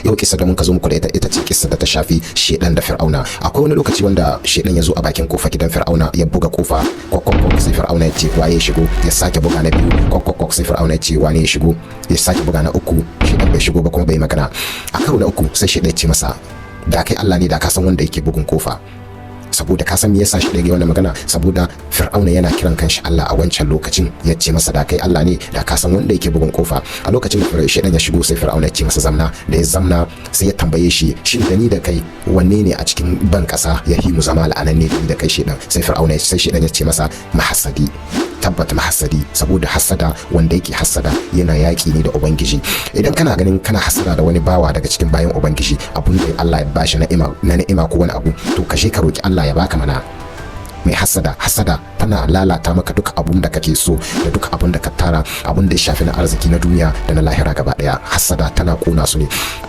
Yau kissa da muka zo muku da ita, ita ce kissa da ta shafi shedan da Fir'auna. Akwai wani lokaci wanda shedan ya zo a bakin kofa gidan Fir'auna, ya buga kofa, kok kok kok. Sai Fir'auna ya ce, "Waye ya shigo?" Ya sake buga na biyu, kok kok kok. Sai Fir'auna ya ce, "Wane ya shigo?" Ya sake buga na uku, shedan bai shigo ba kuma bai magana. A karo na uku sai shedan ya ce masa, "Da kai Allah ne, da ka san wanda yake bugun kofa." Saboda ka san me yasa shi ɗaya wannan magana? Saboda Fir'auna yana kiran kanshi Allah a wancan lokacin. Ya ce masa, "Da kai Allah ne, da ka san wanda yake bugun kofa." A lokacin da shaidan ya shigo, sai Fir'auna ya ce masa, "Zamna." Da ya zamna, sai ya tambaye shi, "Shin da ni da kai, wanne ne a cikin ban kasa ya hi mu zama la'ananne, da ni da kai, shaidan?" Sai Fir'auna, sai shaidan ya ce masa, "Mahasadi, tabbata mahasadi." Saboda hasada, wanda yake hasada yana yaƙi ne da Ubangiji. Idan kana ganin kana hasada da wani bawa daga cikin bayan Ubangiji, abun da Allah ya bashi na ni'ima ko wani abu, to ka je ka roki Allah ya baka mana. Mai hasada, hasada tana lalata maka duk abun da kake so da duk abun da ka tara, abun da ya shafi na arziki na duniya da na lahira gaba daya. Hasada tana kona su ne.